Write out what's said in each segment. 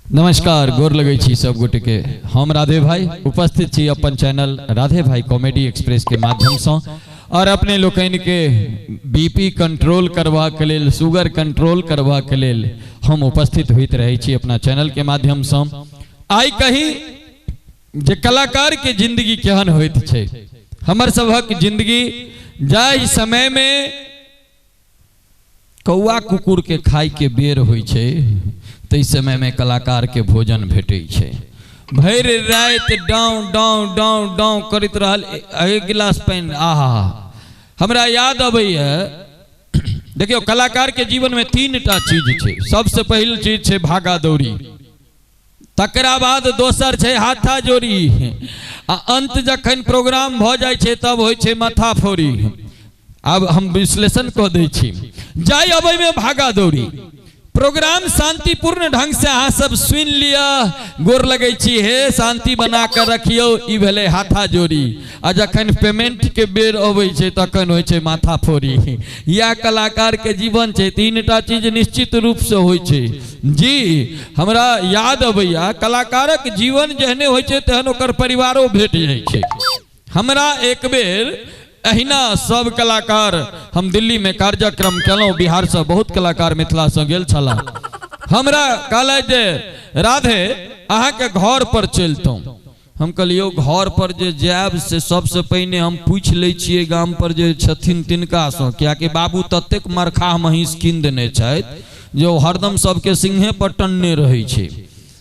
नमस्कार, गोर लगै छी सब गोटे के। हम राधे भाई उपस्थित छी अपन चैनल राधे भाई कॉमेडी एक्सप्रेस के माध्यम से और अपने लोकनि के बीपी कंट्रोल करबाक लेल, शुगर कंट्रोल करबाक लेल हम उपस्थित होइत रहै छी अपना चैनल के माध्यम से। आइ कही जे कलाकार के जिंदगी केहन होइत छै। हमर सबहक जिंदगी जाहि समय में कौआ कुकुर के खाय के बेर होइ छै ताहि समय में कलाकार के भोजन भेटै छै। भरि राति डाँव डाँव डाँव डाँव करैत रहल, एक गिलास पानि, आहा। हमरा याद अबैया, देखियौ कलाकार के जीवन में तीन टा चीज छै। सबसे पहिल चीज छै भागा दौड़ी, तकरा बाद दोसर छै हाथा जोड़ी, आ अंत जखन प्रोग्राम भऽ जाइ छै तब होइ छै माथा फोड़ी। आब हम विश्लेषण कऽ दै छी। जाय अबै में भागा दौड़ी, प्रोग्राम शांतिपूर्ण ढंग से अहाँ सब सुनि लिअ, गोर लगै छी, हे शांति बना कऽ रखियौ, ई भेलै हाथा जोड़ी। आ जखन पेमेंट के बेर अबै छै तखन होइ छै माथा फोड़ी। इएह कलाकार के जीवन छै। तीन टा चीज निश्चित रूप से होइ छै जी। हमरा याद अबैया, कलाकारक जीवन जेहने होइ छै तेहन ओकर परिवारो भेट जाइ छै। हमरा एक बेर अहिना सब कलाकार, हम दिल्ली में कार्यक्रम केलहुँ, बिहार से बहुत कलाकार मिथिला से गेल छलाह। हमरा कहलथि जे राधे अहाँके घर पर चलितहुँ। हम कहलियौ घर पर जे जायब से सबसे पहिने हम पूछि लै छियै गाम पर जे छथिन तिनकासँ, कियाकि बाबू ततेक मरखाह महींस कीन देने छथि जे ओ हरदम सबके सिंहे पर टनने रहै छै।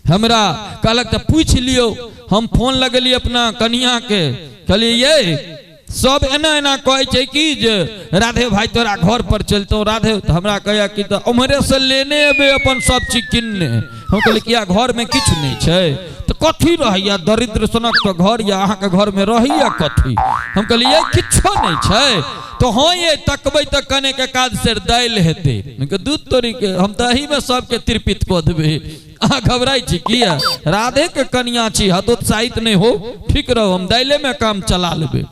हमरा कहलक तऽ पूछि लियौ। हम फोन लगेलियै अपना कनियाके, कहलियै ये सब एना एना कहै छै कि जे राधे भाई तोरा घर पर चलतौ राधे। तऽ हमरा कहैया कि तऽ उम्हरे से लेने एबै अपन सब चीज किनने। हम कहलियै किया घर में किछु नहि छै? तऽ कथी रहैया दरिद्र सनक तऽ घर या अहाँके घर में रहैया कथी? हम कहलियै किछो नहि छै। तऽ हँ ये तकबै तऽ कनेक एकाध सेर दालि हेतै। दूध तोरी के हम तऽ एहिमे सबके तिरपित कऽ देबै, अहाँ घबराइ छी किया? राधे के कनिया छी, हतोत्साहित नहि हो, ठीक रहो, हम दाइले में काम चला लेबै।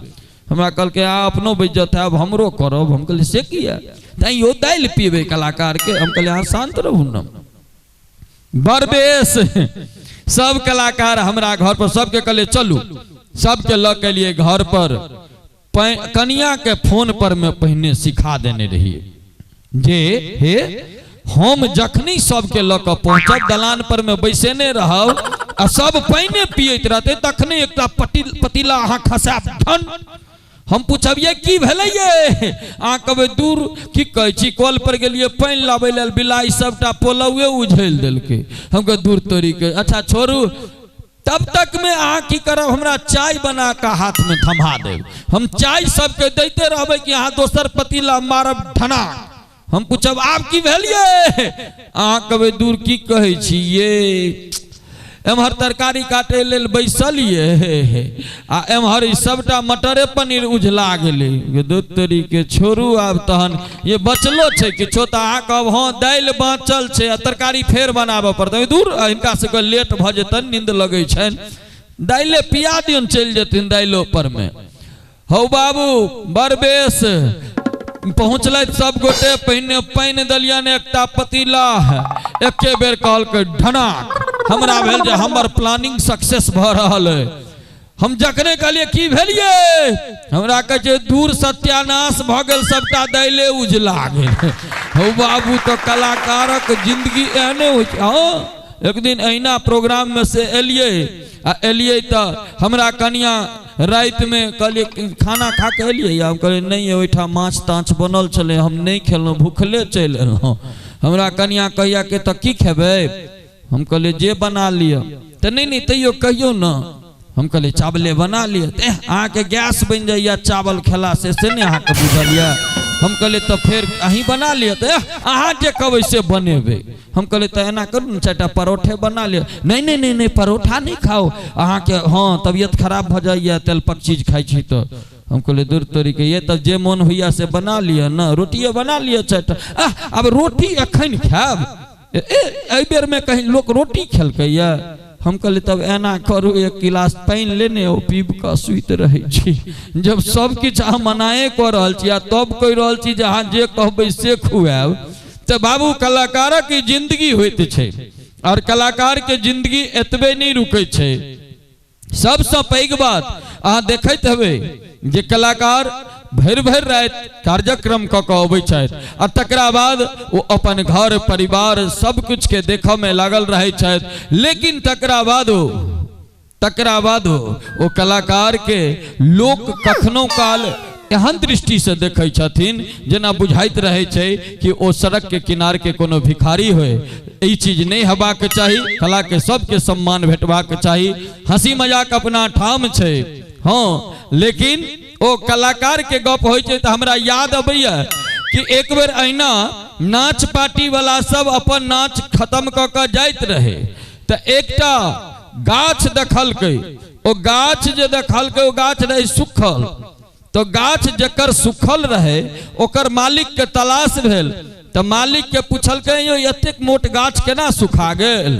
हमरा कहलकै अहाँ अपनो बेइज्जत हैब हमरो करब। हम कहलियै से किया? तैं दालि पीबै कलाकार के। हम कहलियै अहाँ शांत रहू न। बरबेस सब कलाकार हमरा घर पर, सबके कहलियै चलू, सबके लऽ के एलियै घर पर। कनिया के फोन पर में पहिने सिखा देने रहियै जे हे हम जखनी सबके लऽ कऽ पहुँचब दलान पर में बैसेने रहब आ सब पानिए पियैत रहतै तखने एकटा पतीला अहाँ खसायब धन। हम पूछब ये की भेलै ये? अहाँ कहबै दूर की कहै छी, कल पर गेलियै पानि लाबै लेल, बिलाइ सबटा पोलौए उझेल देलकै। हम कहै दूर तोरी के, अच्छा छोड़ू। तब तक में अहाँ की करब, हमरा चाय बना कऽ हाथ में थमा देब। हम चाय सबके दैते रहबै कि अहाँ दोसर पतीला मारब ढना। हम पूछब आब की भेलियै? अहाँ कहबै दूर की कहै छी ये, एम्हर तरकारी काटै लेल बैसलियै आ एम्हर ई सबटा मटरे पनीर उझला गेलै। दूध तोरी के छोड़ू। आब तहन ये बचलो छै किछो? तऽ अहाँ कहब हँ दालि बाँचल छै आ तरकारी फेर बनाबऽ पड़तै। दूर हिनका सबके लेट भऽ जेतनि, नींद लगै छनि, दालिए पिया दियौन, चलि जेथिन दालिओ पर मे। हौ बाबू बरबेस पहुँचलथि सब गोटे, पहिने पानि देलियनि एकटा पतीला, एके बेर कहलकै ढनाक। हमरा भेल जे हमर प्लानिंग सक्सेस भऽ रहल अइ। हम जखने कहलियै की भेलियै, हमरा कहै छै दूर सत्यानाश भऽ गेल, सबटा दालिए उजला गेल। हौ बाबू तऽ कलाकारक जिंदगी एहने होइ छै। हँ एक दिन अहिना प्रोग्राम में से एलियै आ एलियै तऽ हमरा कनिया रातिमे कहलियै खाना खा कऽ एलियै? हम कहलियै नहि, ओहिठाम माछ ताछ बनल छलै, हम नहि खेलहुँ, भूखले चलि एलहुँ। हमरा कनिया कहैया कि तऽ की खेबै? हम कहलियै जे बना लिअ। तऽ नहि नहि तैयो कहियौ ने। हम कहलियै चावले बना लिअ। तऽ अहाँके गैस बनि जाइए चावल खेला से नहि अहाँके बुझल यऽ? हम कहलियै तऽ फेर अहीं बना लिअ। तऽ अहाँ जे कहबै से बनेबै। हम कहलियै तऽ एना करू ने, चारिटा परोठे बना लिअ। नहि नहि नहि नहि, परोठा नहि खाउ, अहाँके हँ तबियत खराब भऽ जाइए तेलपक चीज खाइ छी। तऽ हम कहलियै दूर तोरीके ये, तब जे मोन होइए से बना लिअ ने, रोटिए बना लिअ चारिटा। आब रोटी एखन खायब? एहि बेरमे कहीं लोक रोटी खेलकैए? हम कहलियै तब एना करू, एक गिलास पानि लेने ओ पीब कऽ सुति रहै छी। जब सब किछु अहाँ मनाए कऽ रहल छी आ तब कहि रहल छी जे अहाँ जे कहबै से खुआएब, तऽ बाबू कलाकारक ई जिंदगी होइत छै। और कलाकार के जिंदगी एतबे नहीं रुकै छै। सबसँ पैघ बात अहाँ देखैत हेबै जे कलाकार भरि भरि राति कार्यक्रम कऽ कऽ अबै छथि आ तकरा बाद ओ अपन घर परिवार सब किछु के देखऽ मे लागल रहै छथि, लेकिन तकरा बादो ओ कलाकार के लोक कखनो काल एहन दृष्टि से देखै छथिन जेना बुझाइत रहै छै कि ओ सड़क के किनार के कोनो भिखारी होय। ई चीज नहीं हेबाक चाही, कला के सबके सम्मान भेटबाक चाही। हंसी मजाक अपना ठाम छै, हाँ, लेकिन ओ कलाकार के गप होइ छै तऽ हमरा याद अबैया कि एक बेर अहिना नाच पार्टी वाला सब अपन नाच खत्म कऽ कऽ जाइत रहे तऽ एकटा गाछ देखलकै। ओ गाछ जे देखलकै ओ गाछ रहे सुखल, तो गाछ जकर सुखल रहे ओकर मालिक के तलाश भेल। तऽ मालिक के पूछलकै, यौ एतेक मोट गाछ केना सुखा गेल?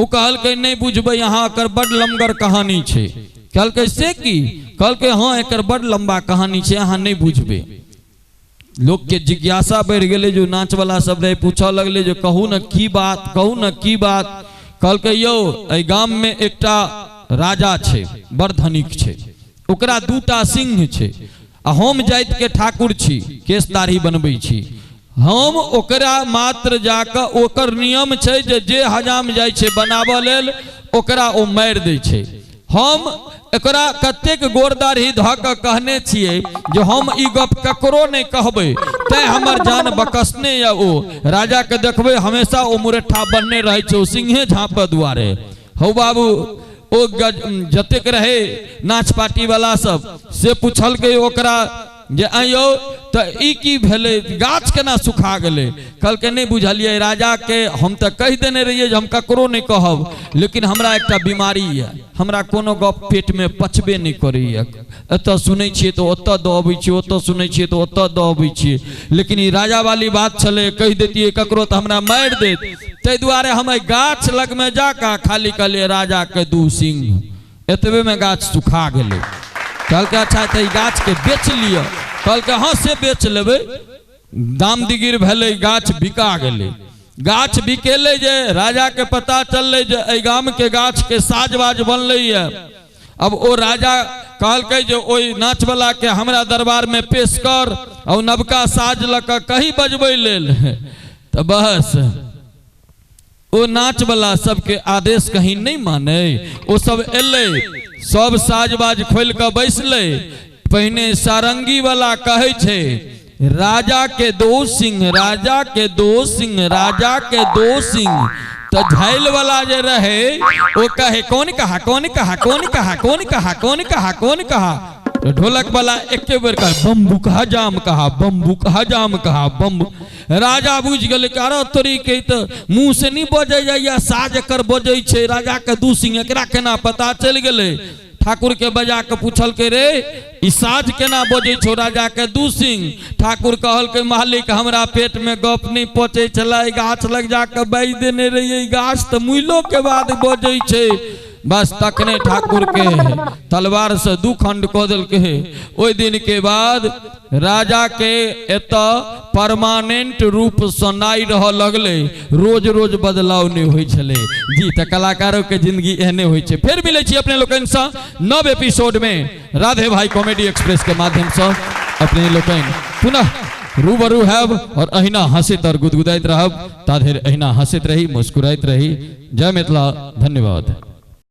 ओ कहलकै, नहि बुझबै अहाँ, एकर बड लमगर कहानी छै। कहलकै से की? कहलकै हाँ, एकर बड लंबा कहानी छै, अहाँ नहि बुझबै। लोक के जिज्ञासा बढ़ि गेलै, जो नाचवला सब रहे पूछऽ लगलै जे कहू न की बात, कहू न की बात। कहलकै यौ एहि गाम में एकटा राजा छै, बड़ धनिक छै, ओकरा दूटा सिंह छै, आ हम जाति के ठाकुर छी, केश दाढ़ी बनबै छी। हम ओकरा मात्र जाकऽ ओकर नियम छै जे जे हजाम जाइ छै बनाबऽ लेल ओकरा ओ मारि दै छै। हम एकरा कतेक गोर दाढ़ी धऽ कऽ कहने छियै जे हम ई गप ककरो नहि कहबै, तैं हमर जान बकसने यऽ। ओ राजा के देखबै हमेशा ओ मुरेठा बन्हने रहै छै, ओ सिंहे झाँपऽ दुआरे। हौ बाबू, ओ जतेक रहे नाच पार्टी वाला सब से पूछलकै ओकरा जे आइयो तऽ ई की भेलै, गाछ केना सुखा गेलै? कहलकै नहि बुझलियै राजा के, हम तऽ कहि देने रहियै जे हम ककरो नहि कहब, लेकिन हमरा एकटा बीमारी यऽ, हमरा कोनो गप पेट में पचबे नहि करैया। एतऽ सुनै छियै तऽ ओतऽ दऽ अबै छियै, ओतऽ सुनै छियै तऽ ओतऽ दऽ अबै छियै, लेकिन ई राजा वाली बात छलै, कहि दैतियै ककरो तऽ हमरा मारि देत, ताहि दुआरे हम एहि गाछ लगमे जाकऽ खाली कहलियै राजा के दू सिंह, एतबे में गाछ सुखा गेलै। कहलकै अच्छा तऽ ई गाछ के बेच लिअ। कहलकै हाँ से बेच लेबै। दाम दिगिर भेलै, गाछ बिका गेलै। गाछ बिकेलै जे राजा के पता चललै जे एहि गाम के गाछ के साज बाज बनलै ये। अब ओ राजा कहलकै जे ओहि नाचवला के हमरा दरबार में पेश कर, आ ओ नवका साज लऽ कऽ कहीं बजबै लेल। तऽ बस ओ नाचवला सबके आदेश कहीं नहीं माने, ओ सब एलै, सब साज बाज खोलि कऽ बैसलै। पहिने सारंगी वाला कहै छै राजा के दो सिंह, राजा के दो सिंह, राजा के दो सिंह। तऽ झाइल वाला जे रहे ओ कहे कौन कहा, कौन कहा, कौन कहा, कौन कहा, कौन कहा, कौन कहा। तो ढोलक वाला एके बेर कहे बम्बू कहा जाम कहा, बम्बू कहा जाम कहा, बम्बू। राजा बुझि गेलै कि अरे तोरी के तऽ मुँह से नहीं बजै जाइया, साज एकर बजै छै, राजा के दू सिंह, एकरा केना पता चलि गेलै? ठाकुर के बजा के पूछलकै रे ई साज केना बजै छौ राजा के दू सिंह? ठाकुर कहलकै मालिक हमरा पेट में गप नहीं पचै छलै, गाछ लग जाके बाजि देने रहियै, गाछ तऽ मुइलो के बाद बजै छै। बस तखने ठाकुर के तलवार से दू खंड कऽ देलकै। ओहि दिन के बाद राजा के एतऽ परमानेंट रूप से नाइ रहऽ लगलै, रोज रोज बदलाव नहीं होइ छलै जी। तऽ कलाकारों के जिंदगी एहने होइ छै। फेर मिलै छी अपने लोकनि सँ नव एपिसोड में राधे भाई कॉमेडी एक्सप्रेस के माध्यम सँ। अपने लोकनि पुनः रूबरू हैब और अहिना हंसैत और गुदगुदाइत रहब। ता धरि अहिना हंसैत रही, मुस्कुराइत रही। जय मिथिला, धन्यवाद।